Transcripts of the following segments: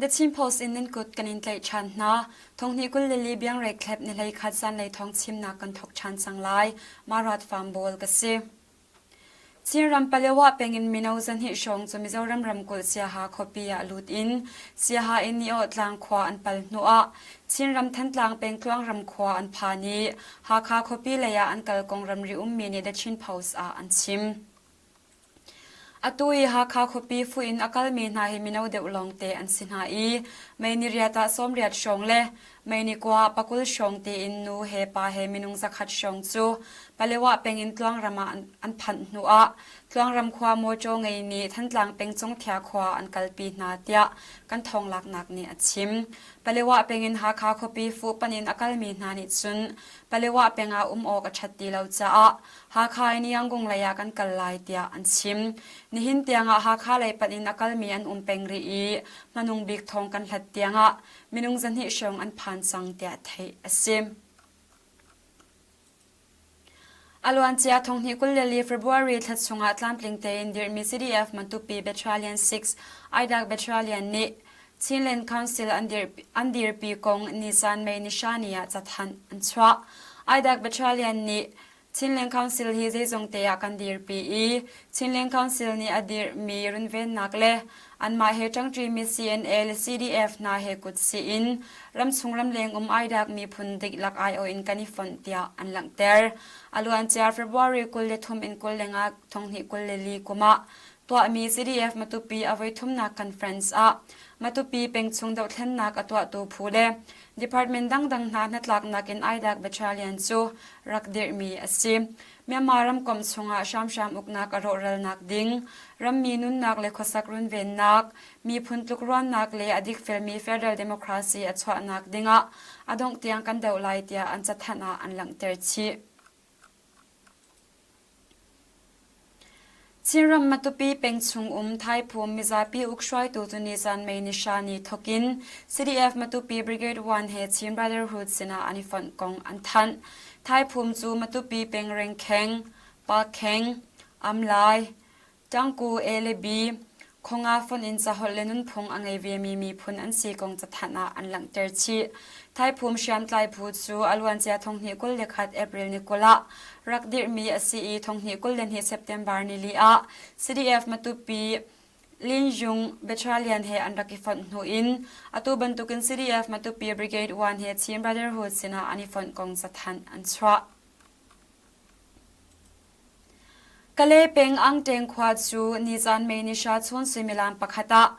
The Chin Post in nan kut kan in tlaih ṭhan hna. Thonghnih 20 le li biangrek thlep ni 11 zanlei thawng chimnak kan thawk ṭhan cang lai. Marat Farm Bawl ka si. Chinram Palewa peng in mino zahnih hrawng cu Mizoram ramkulh Siaha khuapi ah lut in Siaha in Niawhtlang khua an pal hnu ah Chinram Thantlang peng Tluangram khua an phan i Hakha khuapi lei ah an kal kong ramri ummi nih The Chin Post ah an chim. Atu i Hakha khuapi fuh in a kalmi hna hi mino deuh lawngte an si hna i mei ni riat ah 80 hrawng le mei ni kua ah pakul hrawng tiin nu he pa he minung zakhat hrawng cu Palewa peng in Tluangram ah an phanh hnu ah Tluangram khua mawṭaw ngei nih Thantlang peng Cungthia khua an kalpi hna tiah kan thawnglaknak nih a chim. Palewa peng in Hakha khuapi fuh panh in a kalmi hna nih cun Palewa peng ah um awk a ṭhat ti lo caah Hakha in Yangon lei ah kan kal lai tiah an chim. Nihin tiangah Hakha lei panh in a kalmi an um peng rih i hmanung bik thawng kan hlat tiangah minung 200 hrawng an phan cang tiah theih a si. A luancia thonghnih 24 February thla chungah tlamtling tein dirhmi CDF Matupi Battalion 6 Aidak Battalion nih Chinland Council an dirpi kong nisan May nishani ah cathanh an chuah. Aidak Battalion nih Chinland Council hi zeizong te ah kan dirpi i Chinland Council nih a dirhmi runvennak le anmah he ṭangṭimi CNA le CDF hna he kut sih in ramchung ramleng um aidak miphun diklak aiawh in kan i fonh tiah an langhter. A luancia February 23 in 25 thonghnih 24 kum ah tuahmi CDF Matupi a voithumnak conference ah Matupi pengchung dohthlennak a tuahtu phu le department dangdang hna hnatlaknak in Aidak Battalion cu rak dirhmi a si. Myanmar ramkomh chungah hramhram uknak a rawhralnak ding, rammi nunnak le khuasak runvennak, miphun tlukruannak le a dikfelmi federal democracy a chuahnak dingah a dongh tiang kan doh lai tiah an cathanh ah an langhter chih. Chinram Matupi peng chung um Thaiphum mizapi ukhruaitu cu nizan May ni hra ni thawk in CDF Matupi Brigade 1 he Chin Brotherhood sinah an i fonh kong an thanh. Thaiphum cu Matupi peng Rengkheng, Pakheng, Amlai, Tangku A le B, Khonga fonh in caholh le nunphung a ngei vemi miphun an si kong cathanh ah an langhter chih. Thaiphum hriamtlai phu cu a luancia thonghnih 21 April ni 20 ah rak dirhmi a si i thonghnih 22 September nili ah CDF Matupi Linjung Battalion he an rak i fonh hnu in atu bantukin CDF Matupi Brigade 1 he Chin Brotherhood sinah an i fonh kong cathanh an chuah. Kalay peng Angteng khua cu nizan May ni hra chun suimilam pakhat ah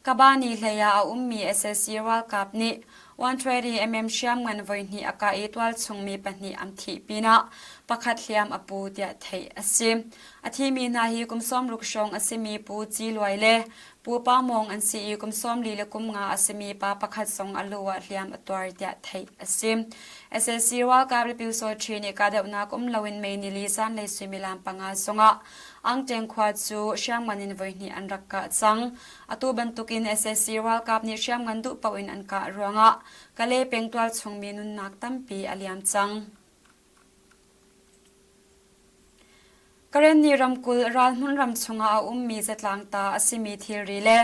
Kabani hlei ah a ummi sac ralkap nih 120 mm hriamngan voihnih a kah i tualchung mi pahnih an thih pinah pakhat hliam a pu tiah theih a si. A thimi hna hi kum 60 hrawng a simi Pu Ci Luai le Pu Pa Mawng an si i kum 40 le kum nga a simi pa pakhat zong a lu ah hliam a tuar tiah theih a si. Sac ralkap le Pyusawṭhi nih kahdohnak um loin May nili zanlei suimilam panga zongah Angteng khua cu hriamngan in voihnih an rak kah cang. Atu bantukin sac ralkap nih hriamngan duh paoh in an kah ruangah Kalay peng tualchung mi nunnak tampi a liam cang. Karenni ramkulh ralhmun ram chungah a ummi zatlang ta a simi thilri le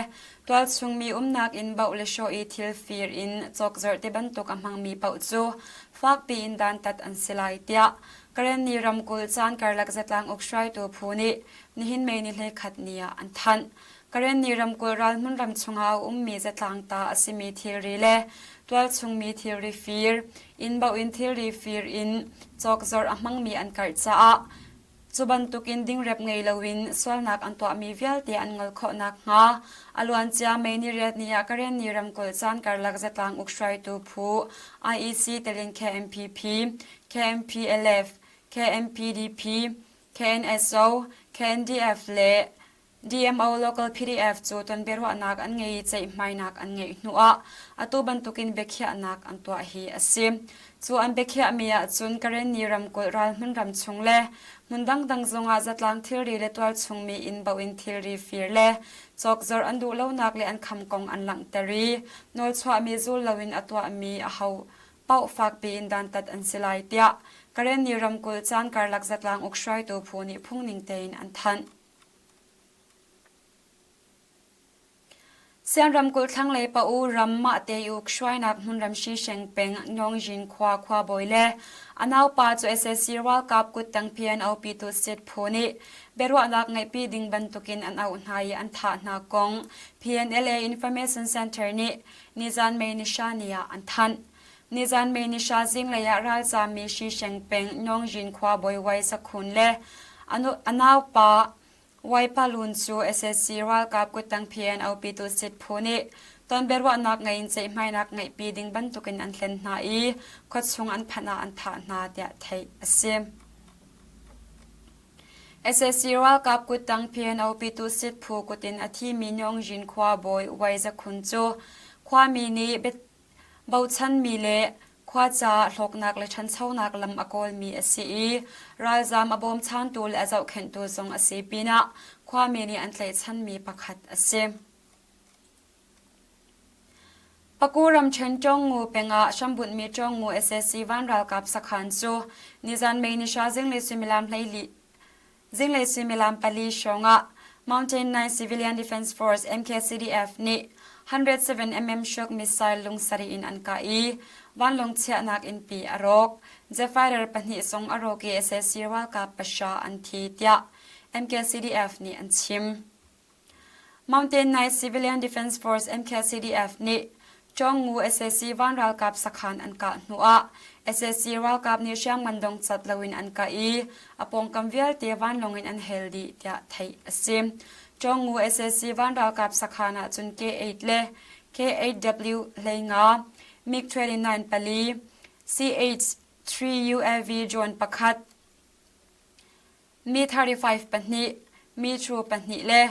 tualchung mi umnak inn bauh le hrawh i thil fir in cawkzorh ti bantuk a hmangmi paoh cu fakpi in dantat an si lai tiah Karenni ramkulh caan karlak zatlang uk hruaitu phu nih nihin May ni 21 ni ah an thanh. Karenni ramkulh ralhmun ram chungah a ummi zatlang ta a simi thilri le tualchung mi thilri fir, inn bauh in thilri fir in cawkzorh a hmangmi an karh caah cu bantukin dingrep ngei loin sualnak an tuahmi vialte an ngol khawh nakhnga a luancia May ni riat ni ah Karenni ramkulh caan karlak zatlang uk hruaitu phu IEC telin KMPP, KMPLF, KMPDP, KNSO, KNDF le DMO local PDF cu tonbiaruahnak an ngei i ceihmainak an ngeih hnuah atu bantukin biakhiahnak an tuah hi a si. Cu an biakhiahmi ahcun Karenni ramkulh ralhmun ram chung le hmun dangdang zongah zatlang thilri le tualchungmi inn boh in thilri fir le cawkzorh an duh lonak le an kham kong an langhter i nawlchuahmi zul loin a tuahmi aho paoh fakpi in dantat an si lai tiah Karenni ramkulh caan karlak zatlang uk hruaitu phu nih phungning tein an thanh. Sian ramkulh thlanglei Pa-U ram mahte i uk hruainak hmunram Shisheng peng Ngongjin khua khuabawi le a naupa cu sac ralkap kuttang PNO Pyituh Sit phu nih biaruahnak ngeihpi ding bantukin an auh hna i an thah hna kong PNLA Information Center nih nizan May ni hra ni ah an thanh. Nizan May ni hra zinglei ah ralzaammi Shisheng peng Ngongjin khuabawi Wai Sakhun le a naupa Waipalun cu sac ralkap kuttang PNO Pyituhsit phu nih tonbiaruahnak ngei in ceihmainak ngeihpi ding bantukin an hlen hna i khuachung an phanh ah an thah hna tiah theih a si. Sac ralkap kuttang PNO Pyituhsit phu kut in a thimi Nyongjin khua bawi Wai Zakhun cu khuami nih Bochanmi le khua caah hlawknak le ṭhanchonak lam a kawlmi a si i ralzaam a bawmchantu le a zohkhenhtu zong a si pinah khuami nih an tlaihchanmi pakhat a si. Paku ramṭhen Ṭawngngu peng ah hrambunhmi Ṭawngngu sac van ralkap sakhan cu nizan May ni hra zinglei suimilam 12 Zinglei suimilam pali hrawngah Mountain 9 Civilian Defense Force MKCDF nih 107 mm shock missile lung sarih in an kah i vanlawng chiahnak innpi a rawk. Jet fighter pahnih zong a rawk i sac ralkap pahra an thi tiah MKCDF nih an chim. Mountain Knight Civilian Defense Force MKCDF nih Chawngngu sac van ralkap sakhan an kah hnuah sac ralkap nih hriamngan dong cat loin an kah i a pawngkam vialte vanlawng in an hel dih tiah theih a si. Chawngngu sac van ralkap sakhan ah cun K8 le K8W 15, MiG-29 pali, CH-3 UAV drone pakhat, Mi 35 pahnih, mi Thu pahnih le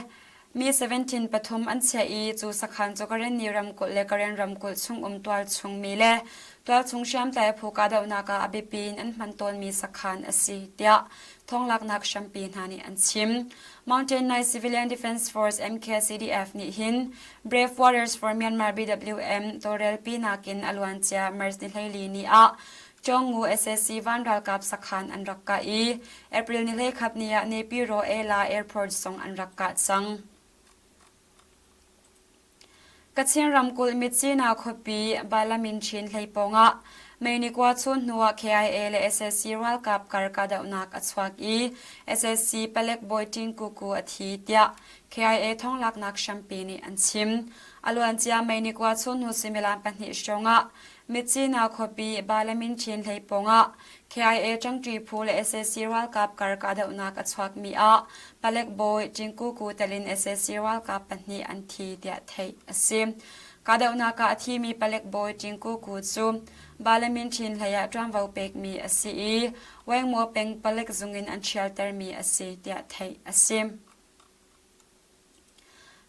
mi 17 pathum an chiah i cu sakhan cu Karenni ramkulh le Karen ramkulh chungum tualchung mi le tualchung hriamtlai phu kahdohnak ah a biapi in an hman tawnmi sakhan a si tiah thawnglaknak hrampi hna nih an chim. Mountain Night Civilian Defense Force MKCDF nih hin Brave Warriors for Myanmar BWM tawlrelpi nakin a luancia March ni 14 ni ah Chawngngu sac van ralkap sakhan an rak kah i April ni 11 ni ah Naypyidaw Ela Airport zong an rak kah cang. Kachin ramkulh Myitkyina khuapi Balamin Chin hlei pawngah May ni kua chun hnuah KIA le sac ralkap kar kahdohnak a chuak i sac palek bawi Tin Kuku a thi tiah KIA thonglaknak hrampi nih an chim. A luancia May ni kua chun hnu suimilam pahnih hrawngah Myitkyina khuapi Balamin Chin hlei pawngah KIA ṭangṭi phu le sac ralkap kar kahdohnak a chuakmi ah palek bawi Ṭingkuku tel in sac ralkap pahnih an thi tiah theih a si. Kahdohnak ah a thimi palek bawi Ṭingkuku cu Balamin Chin hlei ah ṭuanvo pekmi a si i Wengmaw peng palek zung in an ṭhialtermi a si tiah theih a si.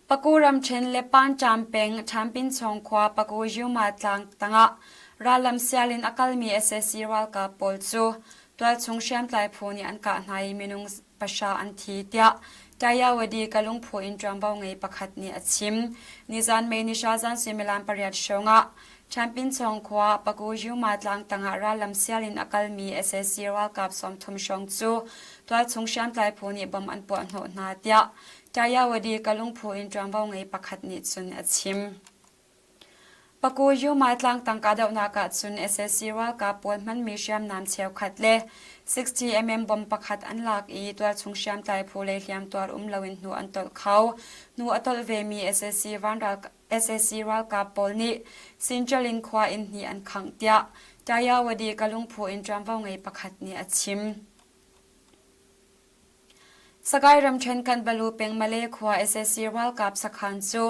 Paku ramṭhen le Panṭam peng Ṭhampinchawng khua Paku Yuma tlang tangah rallam sial in a kalmi sac ralkap pawl cu tualchung hriamtlai phu nih an kah hna i minung pahra an thi tiah Tayawadi kalungphu in ṭuanvo ngei pakhat nih a chim. Nizan May ni hra zan suimilam pariat hrawngah Ṭhampinchawng khua Paku Yuma tlang tangah rallam sial in a kalmi sac ralkap 30 hrawng cu tualchung hriamtlai phu nih bom an puahhnawh hna tiah Tayawadi kalungphu in ṭuanvo ngei pakhat nih cun a chim. Paku Yuma tlang tang kahdohnak ah cun sac ralkap pawl hmanmi hriamnam cheukhat le 60 mm bom pakhat an lak i tualchung hriamtlai phu lei hliamtuar um loin hnu an tolh kho. Hnu a tolh vemi sac vanral sac ralkap pawl nih Sinjalin khua inn hnih an khangh tiah Tayawadi kalungphu in ṭuanvo ngei pakhat nih a chim. Sagaing ramṭhen Kanbalu peng Malay khua sac ralkap sakhan cu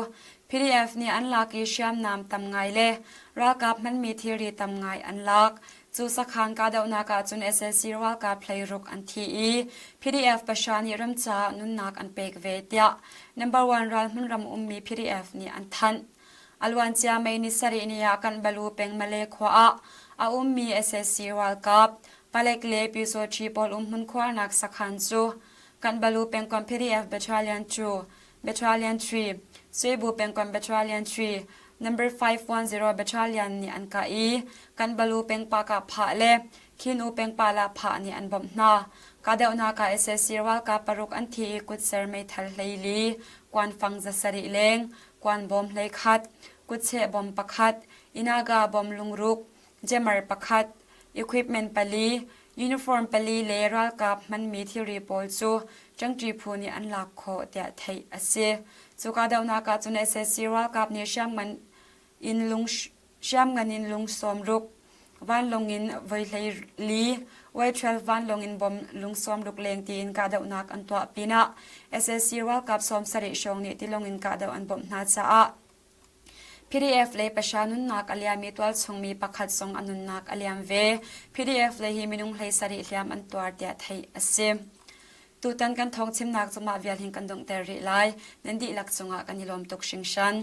PDF nih an lak i hriamnam tam ngai le ralkap hmanmi thilri tam ngai an lak. Cu sakhan kahdohnak ahcun sac ralkap hleiruk an thi i PDF pahra nih ram caah nunnak an pek ve tiah Number One ralhmun ram ummi PDF nih an thanh. A luancia May ni sarih ni ah Kanbalu peng Malay khua ah a ummi sac ralkap palek le Pyusawṭhi pawl umhmun khuarnak sakhan cu Kanbalu pengkomh PDF Battalion 2, Battalion 3, Suibu pengkomh Battalion 3, Number 510 Battalion nih an kah i Kanbalu peng pa phah le Khin-U peng pa la phah nih an bawmh hna. Kahdohnak ah sac ralkap paruk an thi i kutser meithal 14, kuanfang 700 leng, Kuan bawm 11, kutcheh bawm pakhat, Inaga bawm lungruk, jammer pakhat, equipment pali, uniform pali le ralkap hmanmi thilri pawl cu ṭangṭi phu nih an lak khawh tiah theih a si. Cu kahdohnak ah cun sac ralkap nih hriamngan in lung hriamngan in lung sawmruk, vanlawng in voi 14, Y-12 vanlawng in bom lung sawmruk leng tiin kahdohnak an tuah pinah sac ralkap 70 hrawng nih tilawng in kahdoh an bawmh hna caah PDF le pahra nunnak a liam i tualchung mi pakhat zong a nunnak a liam ve. PDF le hi minung 17 hliam an tuar tiah theih a si. Tutan kan thawngchimnak cu mah vial hin kan donghter rih lai. Nan dihlak cungah kan i lawm tuk hringhran.